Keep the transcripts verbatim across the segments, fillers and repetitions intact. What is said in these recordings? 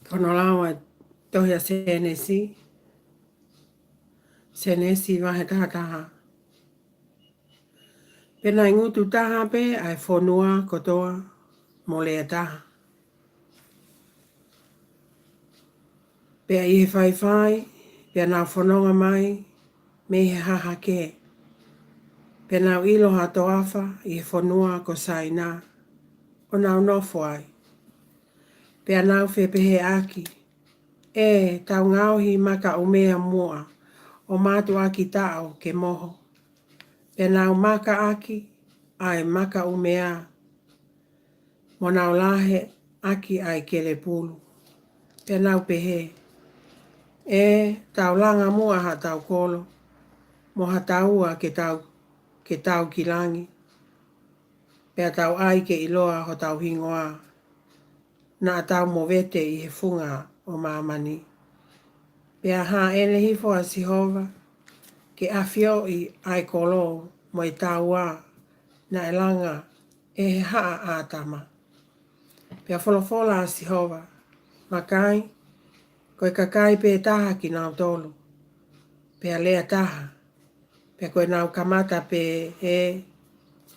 Ko hono lau ʻa e tohi ʻa Sēnesi, Sēnesi vahe taha taha. Pea naʻe ngutu taha pē ʻa e fonua kotoa mo lea taha. Pea ʻi he faifai, pea nau fononga mai mei he hahake. Pea nau ʻilo ha toafa ʻi he fonua ko Saina, ʻo nau nofo ai. Pea nau fepehēʻaki, ʻE, tau ngaohi maka ʻumea muʻa, ʻo mātuʻaki taʻo ke moho. Pea nau maka ʻaki ʻa e maka ʻumea, mo nau lahe ʻaki ʻa e kelepulu. Pea nau pehē, ʻE, tau langa muʻa haʻatau kolo, mo ha taua ke tau, ke tau ki langi. Pea tau ʻai ke ʻiloa hotau hingoa, naʻa tau movete ʻi he funga ʻo māmani. Pea hāʻele hifo ʻa Sihova, ke ʻafioʻi ʻa e kolo mo e taua naʻe langa ʻe he haʻa ʻa ʻĀtama. Pea folofola ʻa Sihova, Vakai, ko e kakai pē taha kinautolu, pea lea taha, pea ko ʻenau kamata pē ē,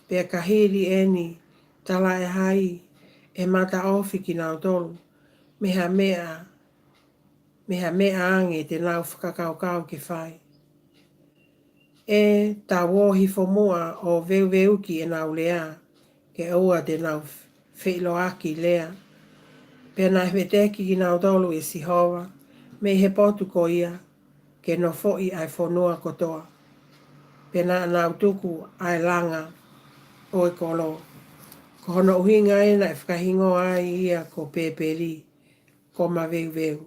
pea ka hili eni talaʻehai ʻe mataʻofi kinautolu mei ha meʻa, mei ha meʻa ange te nau fakakaukau ke fai. ʻE, tau ō hifo muʻa ʻo veuveuki ʻenau lea, ke ʻoua te nau feʻiloaki lea. Pea naʻe veteki kinautolu ʻe Sihova mei he potu ko ia, ke nofoʻi ʻa e fonua kotoa. Pea naʻa nau tuku ʻa e langa ʻo e kolo. Ko hono ʻuhinga ē naʻe fakahingoa ai ia ko Pēpeli, ko Maveuveu.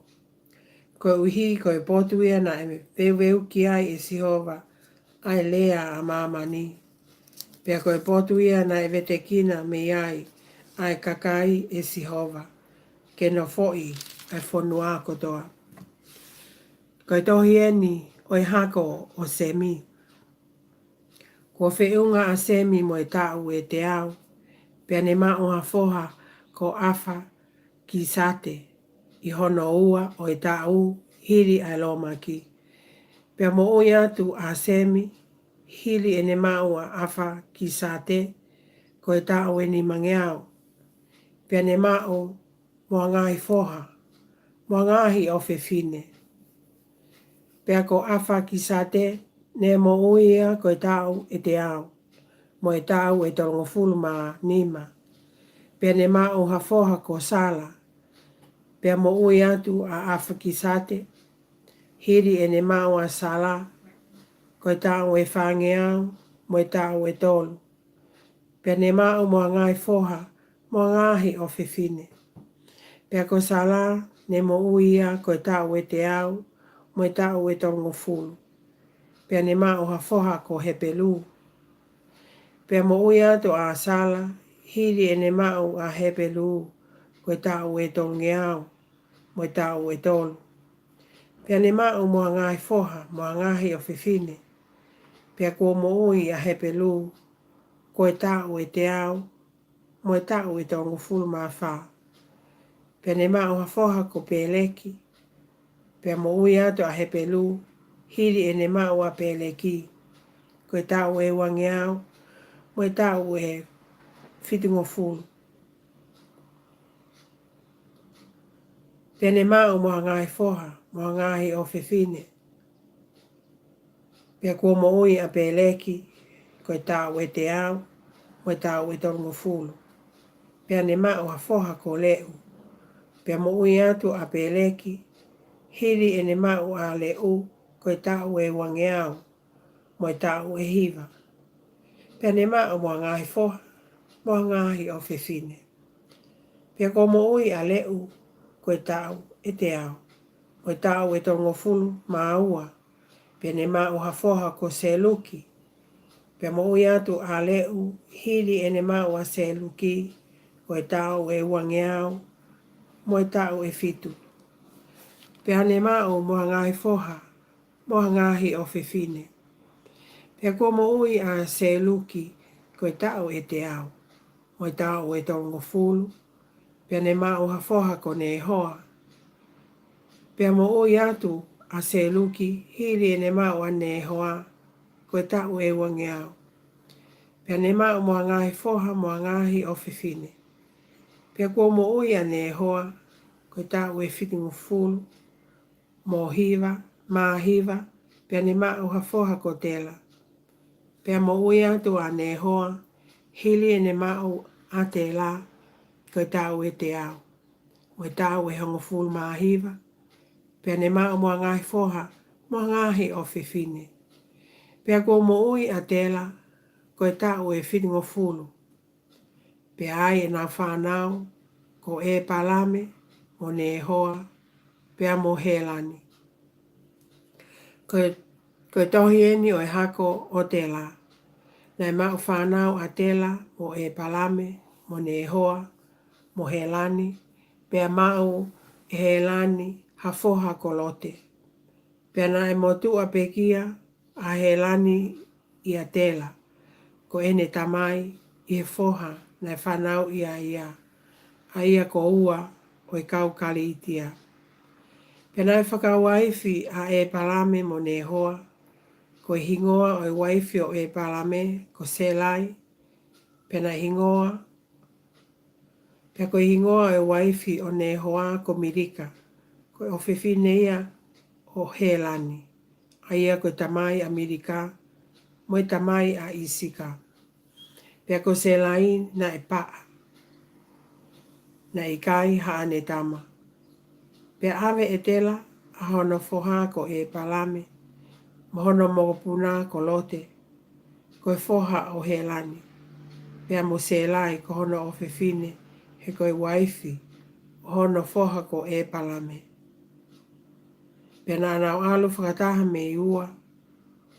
Koeʻuhi ko e potu ia naʻe veuveuki ai ʻe Sihova ʻa e lea ʻa māmani. Pea ko e potu ia naʻe vetekina mei ai ʻa e kakai ʻe Sihova, ke nofoʻi ʻa e fonua kotoa. Ko e tohi eni ʻo e hako ʻo Semi. Kuo feʻunga ʻa Semi mo e taʻu ʻe teau, pea ne maʻu ha foha ko ʻAfakisate, ʻi hono ua ʻo e taʻu hili ʻa e lōmaki. Pea moʻui atu ʻa Semi, hili ʻene maʻu ʻa ʻAfakisate, ko e taʻu ʻe nimangeau. Pea ne maʻu mo ha ngaahi foha, mo ha ngaahi ʻofefine. Pea ko ʻAfakisate, ne moʻui ia ko e taʻu ʻe teau, mo e taʻu ʻe tolungofulu mā nima. Pea ne maʻu ha foha ko Sala. Pea moʻui atu ʻa ʻAfakisate, hili ʻene maʻu ʻa Sala, ko e taʻu ʻe fāngeau, mo e taʻu ʻe tolu. Pea ne maʻu mo ha ngaahi foha, mo ha ngaahi ʻofefine. Pea ko Sala, ne moʻui ia ko e taʻu ʻe teau, mo e taʻu ʻe tolungofulu. Pea ne maʻu ha foha ko Hepelu. Pea moʻui atu ʻa Sala, hili ʻene maʻu ʻa Hepelu, ko e taʻu ʻe tolungeau, mo e taʻu ʻe tolu. Pea ne maʻu mo ha ngaahi foha, mo ha ngaahi ʻofefine. Pea kuo moʻui ʻa Hepelu, ko e taʻu ʻe teau, mo e taʻu ʻe tolungofulu mā fā. Pea ne maʻu ha foha ko Peleki. Pea moʻui atu ʻa Hepelu, hili ʻene maʻu ʻa Peleki, ko e taʻu ʻe uangeau, mo e taʻu ʻe fitungofulu. Pea ne maʻu mo ha ngaahi foha, mo ha ngaahi ʻofefine. Pea kuo moʻui ʻa Peleki, ko e taʻu ʻe teau, mo e taʻu ʻe tolungofulu. Pea ne maʻu ha foha ko Leʻu. Pea moʻui atu ʻa Peleki, hili ʻene maʻu ʻa Leʻu, ko e taʻu ʻe uangeau, mo e taʻu ʻe hiva. Pea ne maʻu mo ha ngaahi foha, mo ha ngaahi ʻofefine. Pea kuo moʻui ʻa Leʻu, ko e taʻu ʻe teau, mo e taʻu ʻe tolungofulu mā ua. Pea ne maʻu ha foha ko Seluki. Pea moʻui atu ʻa Leʻu, hili ʻene maʻu ʻa Seluki, ko e taʻu ʻe uangeau, mo e taʻu ʻe fitu. Pea ne maʻu mo ha ngaahi foha, mo ha ngaahi ʻofefine. Pea kuo moʻui ʻa Seluki, ko e taʻu ʻe teau, mo e taʻu ʻe tolungofulu. Pea ne maʻu ha foha ko Nehoa. Pea moʻui atu ʻa Seluki, hili ʻene maʻu ʻa Nehoa, ko e taʻu ʻe uangeau. Pea ne maʻu mo ha ngaahi foha mo ha ngaahi ʻofefine. Pea kuo moʻui ʻa Nehoa, ko e taʻu ʻe fitungofulu mo hiva, mā hiva, pea ne maʻu ha foha ko Tela. Pea moʻui atu ʻa Nehoa, hili ʻene maʻu ʻa Tela, ko e taʻu ʻe teau, mo e taʻu ʻe hongofulu mā hiva, pea ne maʻu mo ha ngaahi foha mo ha ngaahi ʻofefine. Pea kuo moʻui ʻa Tela, ko e taʻu ʻe fitungofulu. Pea ʻi ai ʻenau fānau, ko ʻEpalame, mo Nehoa, pea mo Helani. Ko, ko e tohi eni ʻo e hako ʻo Tela. Naʻe maʻu fānau ʻa Tela, mo ʻEpalame, mo Nehoa, mo Helani, pea maʻu ʻe Helani ha foha ko Lote. Pea naʻe motuʻa pekia ʻa Helani ʻia Tela, ko ʻene tamai, ʻi he foha naʻe fanauʻi ai ia, ʻa ia ko Ua ʻo e kau Kalitia. Pea naʻe fakauaifi ʻa ʻEpalame mo Nehoa, ko e hingoa ʻo e uaifi ʻo ʻEpalame ko Selai, pea naʻe hingoa, pea ko e hingoa ʻo e uaifi ʻo Nehoa ko Milika, ko e ʻofefine ia ʻo Helani, ʻa ia ko e tamai ʻa Milika, mo e tamai ʻa ʻIsika. Pea ko Selai naʻe paʻa, naʻe ʻikai haʻane tama. Pea ʻave ʻe Tela ʻa hono foha ko ʻEpalame, mo hono mokopuna ko Lote, ko e foha ʻo Helani, pea mo Selai ko hono ʻofefine, he ko e uaifi ʻo hono foha ko ʻEpalame. Pea naʻa nau ʻalu fakataha mei Ua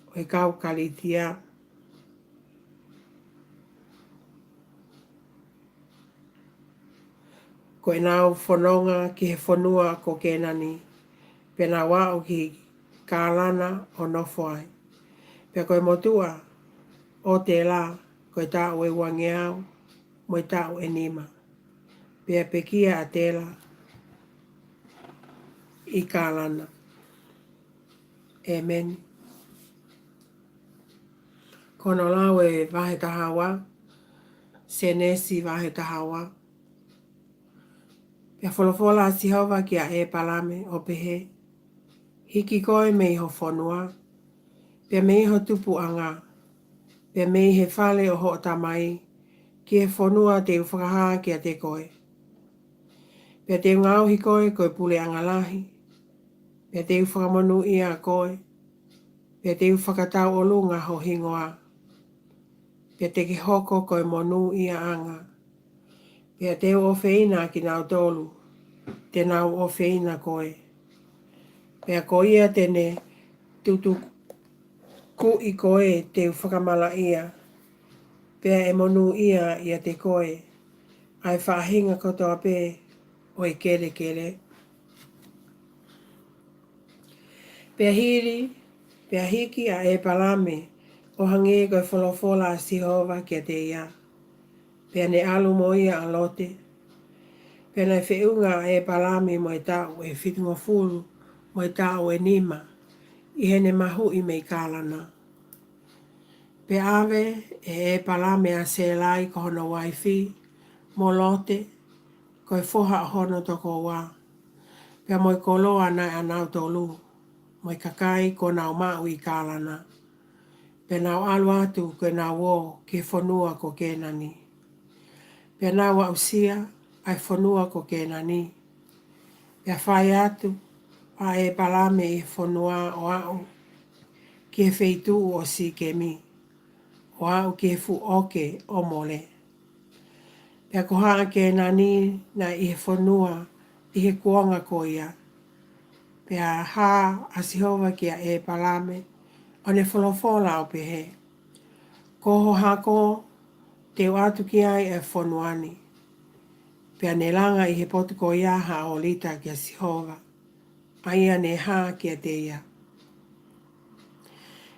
ʻo e kau Kalitia, ko ʻenau fononga ki he fonua ko Kēnani, pea nau aʻu ki Kalana ʻo nofo ai. Pea ko e motuʻa ʻo Tela, ko e taʻu ʻe uangeau mo e taʻu ʻe nima. Pea pekia ʻa Tela ʻi Kalana. ʻĒmeni. Ko hono lau ʻe vahe taha ua, Sēnesi vahe taha ua. Pea folofola ʻa Sihova kia ʻEpalame ʻo pehē, Hiki koe mei ho fonua, pea mei ho tupuʻanga, pea mei he fale ʻo hoʻo tamai, ki he fonua te u fakahā kiate koe. Pea te u ngaohi koe ko e puleʻanga lahi, pea te u fakamonūʻia koe, pea te u fakatauʻolunga ho hingoa, pea te ke hoko ko e monūʻiaʻanga. Pea te u ʻofeina kinautolu te nau ʻofeina koe. Pea ko ia te ne tutukuʻi koe te u fakamalaʻia, pea ʻe monūʻia ʻiate koe ʻa e faʻahinga kotoa pē ʻo e kelekele. Pea hili, pea hiki ʻa ʻEpalame ʻo hangē ko e folofola ʻa Sihova kiate ia. Pea ne ʻalu mo ia ʻa Lote. Pea naʻe feʻunga ʻa ʻEpalame mo e taʻu ʻe fitungofulu mo e taʻu ʻe nima ʻi heʻene mahuʻi mei Kalana. Pea ʻave ʻe ʻEpalame ʻa Selai ko hono uaifi, mo Lote, ko e foha ʻo hono tokoua, pea mo e koloa naʻe ʻanautolu, mo e kakai kuo nau maʻu ʻi Kalana. Pea nau ʻalu atu ko ʻenau ō ki he fonua ko Kēnani. Pea nau aʻusia ʻa e fonua ko Kēnani. Pea fai atu ʻa ʻEpalame ʻi he fonua ʻo aʻu ki he feituʻu ʻo Sikemi, ʻo aʻu ki he fuʻu ʻoke ʻo Mole. Pea ko Haʻa Kēnani naʻe ʻi he fonua ʻi he kuonga ko ia. Pea hā ʻa Sihova kia ʻEpalame, ʻo ne folofola ʻo pehē, Ko ho hako te u ʻatu ki ai ʻa e fonua ni. Pea ne langa ʻi he potu ko ia ha ʻolita kia Sihova, ʻa ia ne hā kiate ia.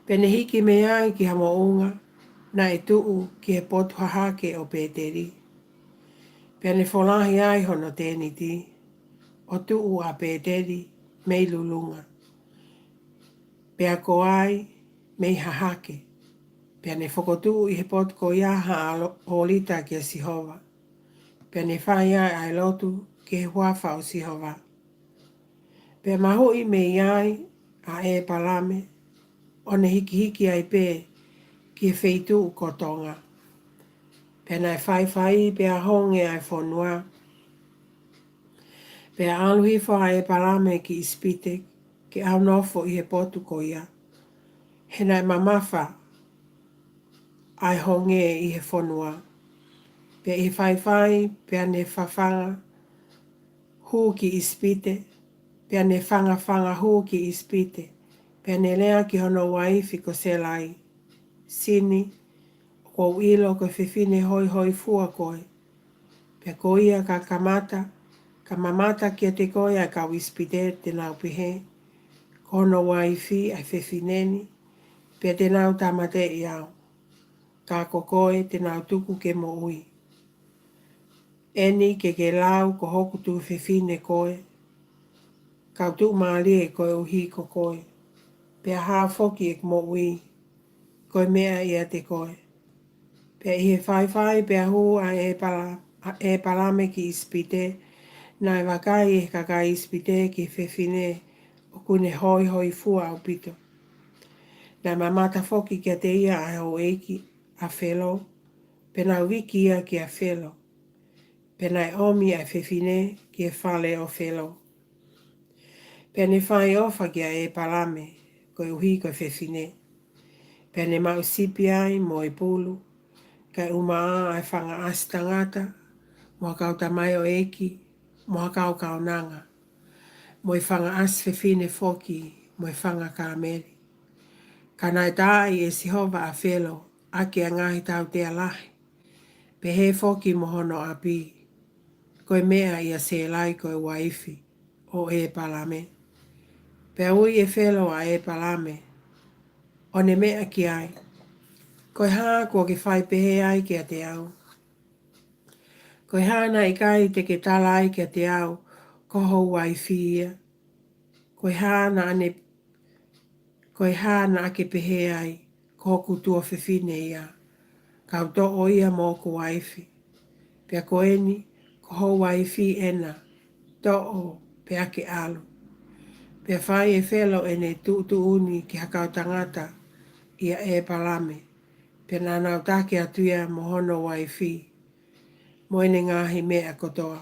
Pea ne hiki mei ai ki ha moʻunga naʻe tuʻu ki he potu hahake ʻo Pēteli. Pea ne folahi ai hono tēniti, ʻo tuʻu ʻa Pēteli mei lulunga, pea ko ai mei hahake. Pea ne fokotuʻu ʻi he potu ko ia ha ʻalo-, ʻōlita kia Sihova, pea ne fai ai ʻa e lotu ki he huafa ʻo Sihova. Pea mahuʻi mei ai ʻa ʻEpalame, ʻo ne hikihiki ai pē ki he feituʻu ko Tonga. Pea naʻe faifai pea honge ʻa e fonua. Pea ʻalu hifo ʻa ʻEpalame ki ʻIsipite, ke ʻalu nofo ʻi he potu ko ia, he naʻe mamafa ʻa e honge ʻi he fonua. Pea ʻi he faifai, pea ne fafanga hū ki ʻIsipite, pea ne fangafanga hū ki ʻIsipite. Pea ne lea ki hono uaifi ko Sēlai, Sini, ʻoku ou ʻilo ko e fefine hoihoifua koe. Pea ko ia ka kamata, ka mamata kiate koe ʻa e kau ʻIsipite te nau pehē, ko hono uaifi ʻa e fefine ni, pea te nau tāmateʻi au. Ka ko koe te nau tuku ke moʻui. ʻEni ke ke lau ko hoku tuofefine koe, kau tuʻumālie koeʻuhi ko koe, pea hā foki ʻeku moʻui, ko e meʻa ʻiate koe. Pea ʻi he faifai pea hū ʻa ʻEpala-, ʻa ʻEpalame ki ʻIsipite, naʻe vakai ʻe he kakai ʻIsipite ki he fefine ʻoku ne hoihoifua ʻaupito. Naʻe mamata foki kiate ia ʻa e houʻeiki ʻa Felo, pea nau viki ia kia Felo. Pea naʻe ʻomi ʻa e fefine ki he fale ʻo Felo. Pea ne fai ʻofa kia ʻEpalame, koeʻuhi ko e fefine. Pea ne maʻu sipi ai mo e pulu, kae ʻumaʻā ʻa e fanga ʻasi tangata, mo ha kau tamaioʻeiki, mo ha kau kaunanga, mo e fanga ʻasi fefine foki, mo e fanga kāmeli. Ka naʻe taaʻi ʻe Sihova ʻa Felo ʻaki ʻa e ngaahi tautea lahi, pehē foki mo hono ʻapi, ko e meʻa ʻia Sēlai ko e uaifi ʻo ʻEpalame. Pea ui ʻe Felo ʻa ʻEpalame, ʻo ne meʻa ki ai, ko e hā kuo ke fai pehē ai kiate au? Ko e hā naʻe ʻikai te ke tala ai kiate au ko ho uaifi ia? Ko e hā naʻa ne, ko e hā naʻa ke pehē ai, ko hoku tuofefine ia, kau toʻo ia mo hoku uaifi? Pea ko eni, ko ho uaifi ena, toʻo pea ke ʻalu. Pea fai ʻe Felo ʻene tuʻutuʻuni ki ha kau tangata ʻia ʻEpalame, pea naʻa nau taki atu ia mo hono uaifi, mo ʻene ngaahi meʻa kotoa.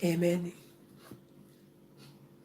ʻĒmeni.